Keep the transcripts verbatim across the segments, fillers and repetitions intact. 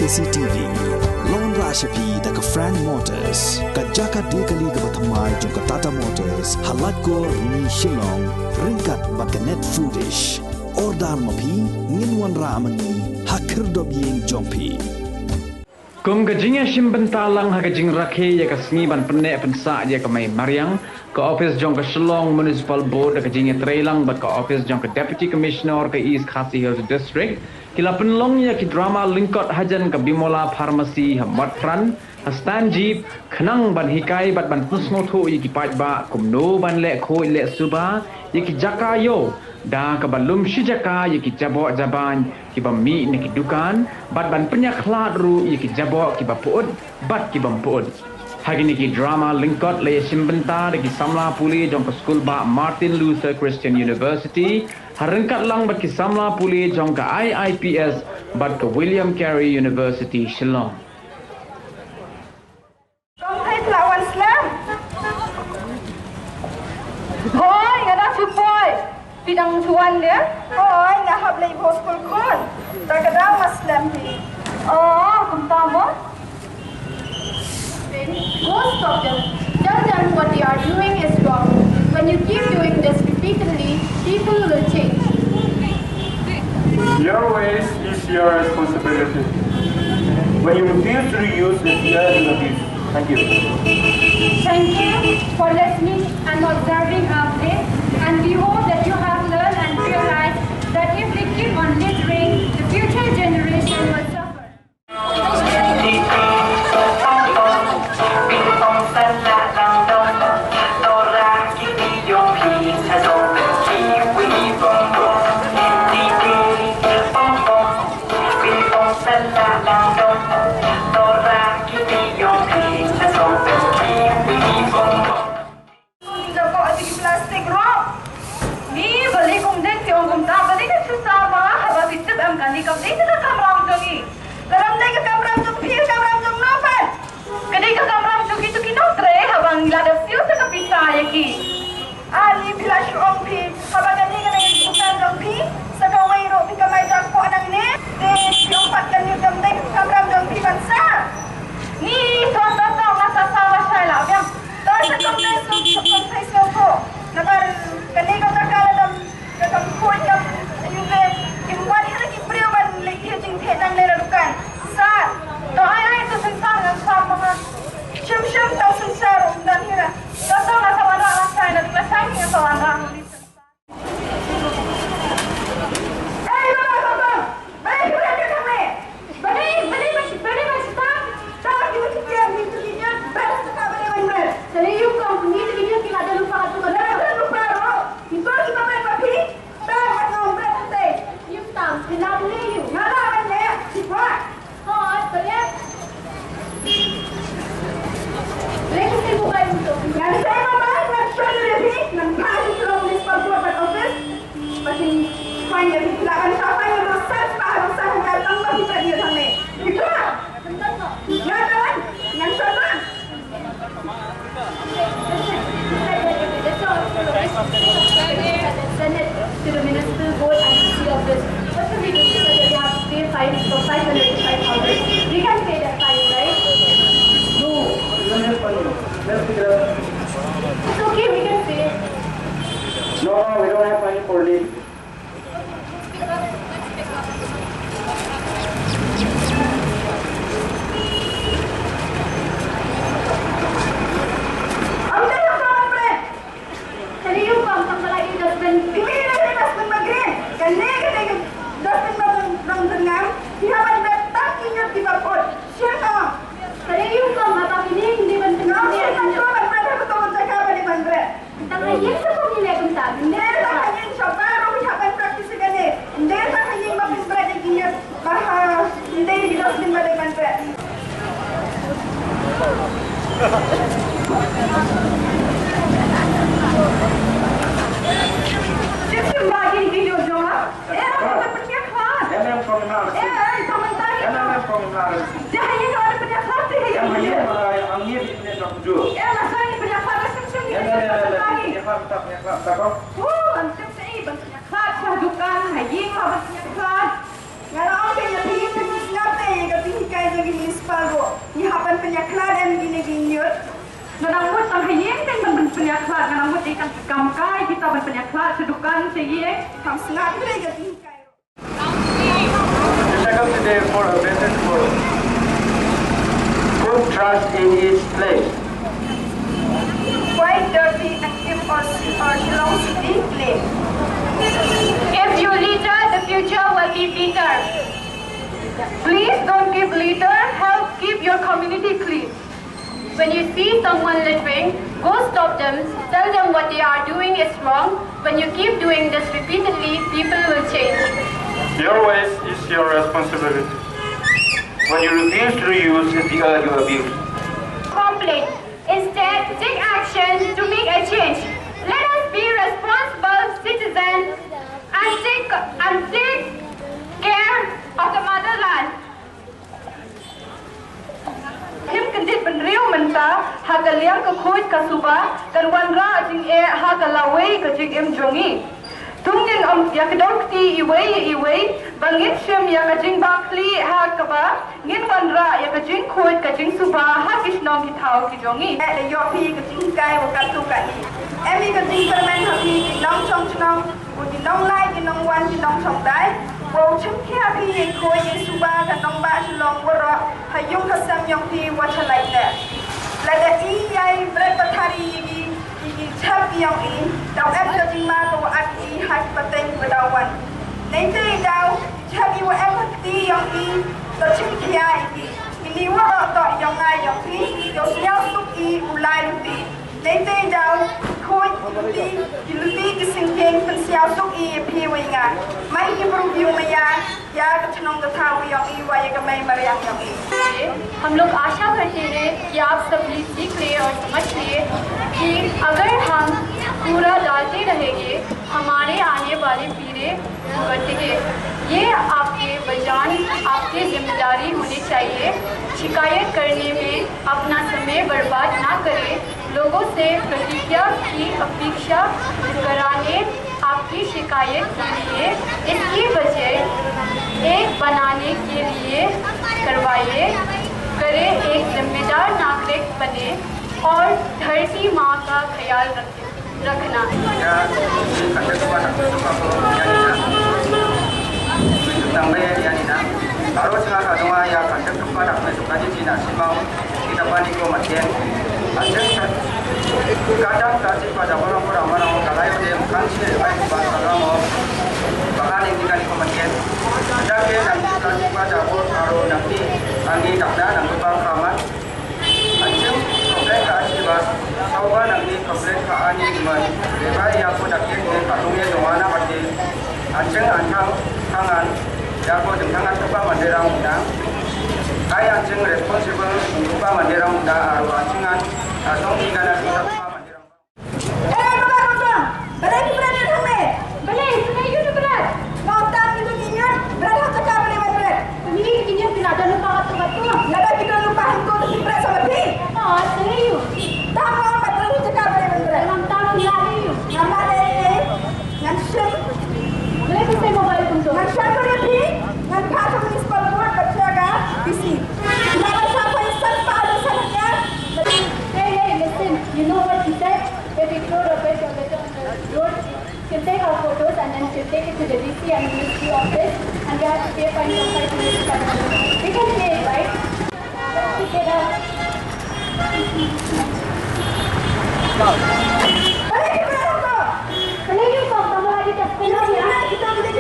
C T V. Long ra sha phi da ka Frank Motors, ka jaka die kali kaba thymmai jong ka Tata Motors, ha Laitkor Rni Shillong, ryngkat bad ka Net Foodish. Order ma phi, ngin wanrah ma ngi ha khyrdop ïing jong phi. Kum ka jingïashim bynta lang ha ka jingrakhe ïa ka sngi ban pynneh pynsah ïa ka mei mariang, ka ophis jong ka Shillong Municipal Board da ka jingïatreilang bad ka ophis jong ka Deputy Commissioner ka East Khasi Hills District, ki la pynlong ïa ki drama lyngkot hajan ka Bimala Pharmacy ha Motphran, ha stand jeep, khnang ban hikai bad ban pynsngewthuh ïa ki paidbah kumno ban leh khuid leh suba ïa ki jaka ïew, da kaba lum shi jaka ïa ki jaboh jaban kiba mih na ki dukan, bad ban pynïakhlad ruh ïa ki jaboh kiba pyut bad ki bym pyut. Ha kine ki drama lyngkot la ïashim bynta da ki samla pule jong ka skul bah Martin Luther Christian University, ha ryngkat lang bad ki samla pule jong ka I I P S bad ka William Carey University Shillong. Kong hei phi la wan slem? Hoi, nga dang shu poi. Phi dang shu wan de? Hoi, nga hap leit bad skul khun. Ta ka daw nga slem hi. Oh, kumta mo? Go stop them. Tell them what they are doing is wrong. When you keep doing this repeatedly, people will change. Your waste is your responsibility. When you refuse to reuse, it's your duty. Thank you. Thank you for listening and observing our play, and we hope that you have learned and realized that if we keep on littering, the future generation will suffer. Ni da ko ati ki plastik ro. Ni bali kum den ki ong kumta bali ka chuta ma haba ki tip em kani kam dei ka kamram jong i. Ka dei ka kamram jong phi, ka kamram jong no pat. Ka dei ka kamram jong ki tu ki nongtrei haba ngi la da siew sa ka pisa ïa ki. Ani phi la shu ong phi haba kani ka dei ka kamram jong phi. Sa kawei ruh phi kamai jong ko nangne. Te phi ong pat kani kam dei ka kamram jong phi ban sa. Ni to to to nga sa sa wa shai la biang. To sa kom te suk suk kom te suk ko. Nabar kane ko ta ka la dam ka kam ko jam ayu ke kim wan hira ki priu ban le ki jing the dang le la dukan. Sa to ai ai to sen sa nga sa ma nga. Shim shim ta sen sa ro dan hira. To to nga sa wan ra la shai la dukan sa nga sa wan ra. Send it to the municipal board and D C office. What should we do? Because we have to pay fine from five hundred to five thousand. We can pay that fine, right? No, we don't have money. Let's figure out. It's okay, we can pay. No, no, we don't have money for leave. Kane ïa u kong tang ba la ïoh dustbin. Phi mih na ka dustbin ba green. Kane ka dei ka dustbin ba long dengam. Phi hap ban bret tang ki ñiut kiba kut. Shen ong. Kane ïa u kong haba phi ning dei ban pynlong ïa ki ñiut. Ban bret ha kato ka jaka ba dei ban bret. Tang ha ïing sa phi leh kumta. Ym dei tang ha ïing, sha baroh phi hap ban practice kane. Ym dei tang ha ïing ba phin bret ïa ki ñiut. Ba ha, ym dei ki dustbin ba dei ban bret. Shim shim ba kine ki video jong nga. Eh, nga pynïakhlad. Eh, eh, tang mynta ki. Eh, eh, tang mynta ki. Eh, eh, tang mynta ki. Ïa, ïa, nga pynïakhlad te, ïa, ïa. Ïa, ïa, ïa, ïa, ïa, ïa, ïa. Eh, nga sa ïa pynïakhlad, shim shim ki. Ïa, ïa, ïa, ïa, ïa. Pynïakhlad, pynïakhlad, pynïakhlad, pynïakhlad. Oh, ngam tip sa i ban pynïakhlad, sha dukan, ha ïing, ha ban pynïakhlad. Nga la ong phi ïa phi, phi sngap te, ïa ka phi hikai. Nang mut ïa ka kam kai kita ban pynïakhlad sha dukan sha ïing. Kam sngap hynrei ka jingkai. Second today for a better tomorrow. Put trash in its place. Quite dirty and keep our, our Shillong city clean. If you litter, the future will be better. Please don't keep litter, help keep your community clean. When you see someone littering, go stop them, tell them what they are doing is wrong. When you keep doing this repeatedly, people will change. Your waste is your responsibility. When you refuse to reuse, it's the earth you abuse. Complain. Instead, take action to make a change. Let us be responsible citizens and take, and take care of the motherland. Him kyndit bynriew mynta ha ka liang ka khuid ka suba kan wanrah jingeh ha ka lawei ka jingim jong ngi. Tum ngin ym ïa kdew kti iwei ïa iwei ba ngin shim ïa ka jingbakla ha kaba ngin wanrah ïa ka jingkhuid ka jingsuba ha ki shnong ki thaw ki jong ngi. Eh, ïoh phi ka jinghikai ba katto katne. Em ïa ka jingkyrmen ha phi ki nongshong shnong. Ki nonglait, ki nongwan, ki nongshong dai. Wow chim khia phi ïa khuid ïa suba ka nongbah Shillong waroh ha ïung ha sem ïong phi wa shalait ne. Lada i ïai bret pathar ïa ki, ïa ki jhep ïong i, daw em ka jingma ka wa at i ha ki pateng wa daw wan. Neitei daw jhep i wa em ha kti ïong i, to chim khia ïa ki. Kini waroh to ïong nga ïong phi, to sñiaw suk i u lai luti. Neitei daw, khuid, ki luti, ki luti, ki syngkien, pynsñiaw suk i ïa phi wei nga. Mai ki bru biu maya, ïa ka chnong ka thaw ïong i wa ïa ka mei mariang ïong i. हम लोग आशा करते हैं कि आप सब ये सीख लें और समझ लें कि अगर हम कूड़ा डालते रहेंगे, हमारे आने वाली पीढ़ी भुगतेंगे। ये आपके बजान आपकी जिम्मेदारी होनी चाहिए। शिकायत करने में अपना समय बर्बाद ना करें। लोगों से प्रतिक्रिया की अपेक्षा कराने आपकी शिकायत के लिए इसकी बजाय एक बनाने के लिए करवाइए। करें, एक जिम्मेदार नागरिक बने और धरती माँ का ख्याल रखें। रखना। Ïa, ka dei ba dak ne suka ko ïa ni na. Tang ba ïa ni na. Aro sngewbha ka jong nga ïa ka dei ba dak ne suka ji ji na si mau. Kita ba ni ko matien. Aceng ka. Kadang ka si ba da barang ko da barang ko ka lai de kan si ai ba ka ramo. Ba ka ni kita ni ko matien. Da ke nang ka si ba da ko aro nang ni. Ani dak na nang ba ka man. Aceng, complain ka ani ba, sawa nang ni complain ka ani man. Dei ba ïa ko da kin ne ka tung ye dong ana ba ti. Aceng an thang, thang an, ïa ko ding thang an tu ba man de rang na. Ai aceng responsible tu ba man de rang na, aru aceng an, a song ni ka na tu ba man de rang. Eh, Baba Rojong, balei ki bret hangne? Balei, balei ïa ki bret? Nga tam ïa ki ñiut, bret ha jaka balei ban bret. Kine ki ñiut ki la don lypa katto katto. Lada ki don lypa hangto te ki bret sa ma phi. Oh, balei ïa. Tam nga ong bret ha jaka balei ban bret. Ngam tam ïa ïa. Ngam leh ïa. Ngan shim. Balei phi sei mobile kumto? Ngan shim balei phi? Ngan phah sha municipal board bad sha ka D C. Lada sa pha ïa san spah hajar, san hajar. Hey, hey, listen. You know what he said? If we throw rubbish or litter on the road, she'll take our photos and then she'll take it to the D C and ministry office and we have to pay fine from five hundred to seven hundred. We can pay it, right? Let's pick it up.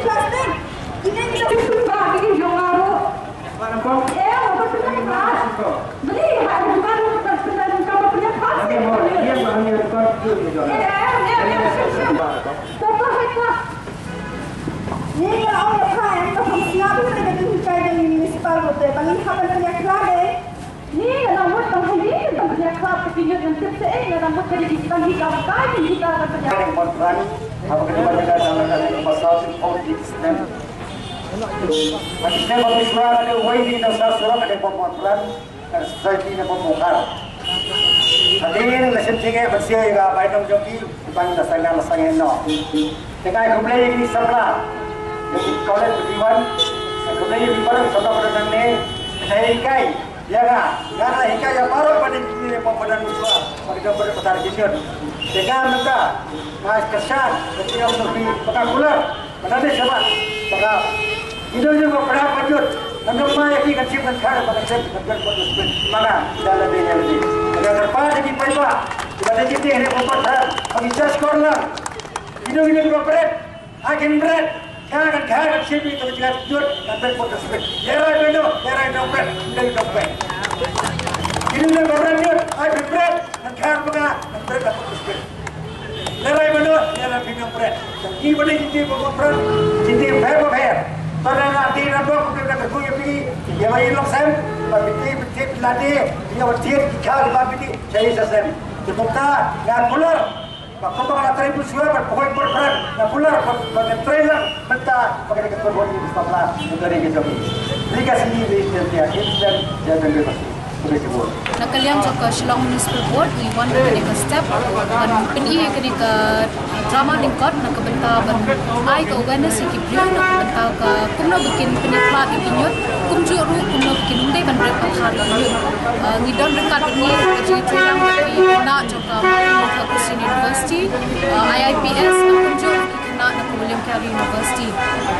Plastic. Ini kita suka bikin jongaro. Eh, apa tu kan? Beli, ha, bukan, bukan, bukan, bukan, bukan, bukan. Ini mau, dia mau hanya bukan tu, dia jual. Eh, eh, eh, eh, eh, eh. Contoh, contoh. Ni kalau orang lain, kalau singap, kita kena tunjukkan dengan municipal, betul. Bagi apa dia kelade? Ni nga dang mut tang ha ïing, tang pynïakhlad ka ki ñiut ngan tip sa ei, nga dang mut ka dei ki tang ki kam kai ki kita ka pynïakhlad. Ka dei Mawpran, haba ka dei ban ka dang ka dei ba sa sik ong ki snem. Ba ki snem ba ki sura ka dei wei ki nang sa sura ka dei ba Mawpran, ka dei society na ba Mawkar. Ka dei na sim sing ei ba sia ïa ka bai nong jong ki, ban ka sanga la sanga no. Te nga ai khublei ïa ki samla, ïa ki college ba ki wan, ai khublei ïa ki baroh samla ba dang ne, ka dei kai. Ïa nga, nga la hikai ïa baroh ba dei kine ba padan muswa, ba dei ba padan kision. Te nga mynta nga kyrshan ka jingïasyllok phi ba nga kular ba lada shabar ba nga ïa ino ino ba pynhap ban jut, ngan ym ai ïa ki kan shim kan khar ba kan shim kan jut ban shim ma nga da lade ïa lade. Nga kyrpad ïa ki paidbah kiba da jingtip ïa ka por ba ki shah shkor lang. Ino ino kiba bret, ha kin bret, ka kan khar kan shim ïa ka jingïasyllok jut kan bret pot ka spit. Lehrai ba ino, lehrai ino bret, ino ino bret. Ino ino ba bret jut, ha kin bret, kan khar ba ka kan bret ka pot ka spit. Lehrai ba ino, lehrai phi nang bret. Ki ba dei jingtip ba bret, jingtip ba bret. Tang na ti na bok ba ka kyrkhu ïa phi, ïa ba ïa long sem, ba phi tip, phi tip lade, ïa ba tip ki khar ba phi tip, sha ïa sa sem. Te kumta nga kular ba kumba nga la trei bun shuwa ban pynhoi bor bret, nga kular ba, ba ngan trei lang mynta ba ka dei ka por bor ni ba la mynta dei ka jong ni. Ni ka sngi ni ka instant judgment. Na ka liang jong ka Shillong Municipal Board ngi wan da kane ka step ban pyni ïa kane ka drama lyngkot na ka bynta ban ai ka awareness ïa ki briew na ka bynta ka kumno ba kin pynïakhlad ïa ki ñiut, kumjuh ruh kumno ba kin ym dei ban bret pathar ïa ki ñiut. Ah, ngi don ryngkat bad ngi ka jingïatreilang bad ki khynnah jong ka Martin Luther Christian University, ah, I I P S, na kumjuh ki khynnah na ka William Carey University.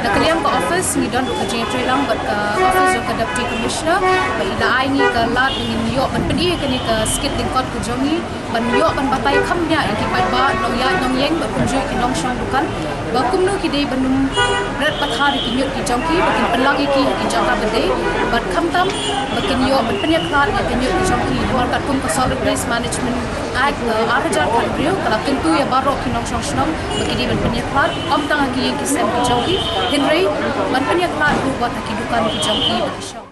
Na ka liang ka office ngi don ka jingïatreilang bad ka office jong ka Deputy Commissioner ba i la ai ngi ka lad ba ngin ïoh ban pyni ïa kane ka skit lyngkot ka jong ngi ban ïoh ban batai kham bniah ïa ki paidbah nongïaid nongïeng bad kumjuh ki nongshong dukan ba kumno ki dei ban ym bret pathar ïa ki ñiut ki jong ki, ba kin pynlang ïa ki ha ki jaka ba dei, bad khamtam ba kin ïoh ban pynïakhlad ïa ki ñiut ki jong ki. Namar katkum ka Solid Waste Management Act, uh, ar hajar khathynriew ka la kyntu ïa baroh ki nongshong shnong ba ki dei ban pynïakhlad ym tang ha ki ïing ki sem ki jong ki, hynrei ban pynïakhlad ruh wat ha ki dukan ki jong ki ba ki shong.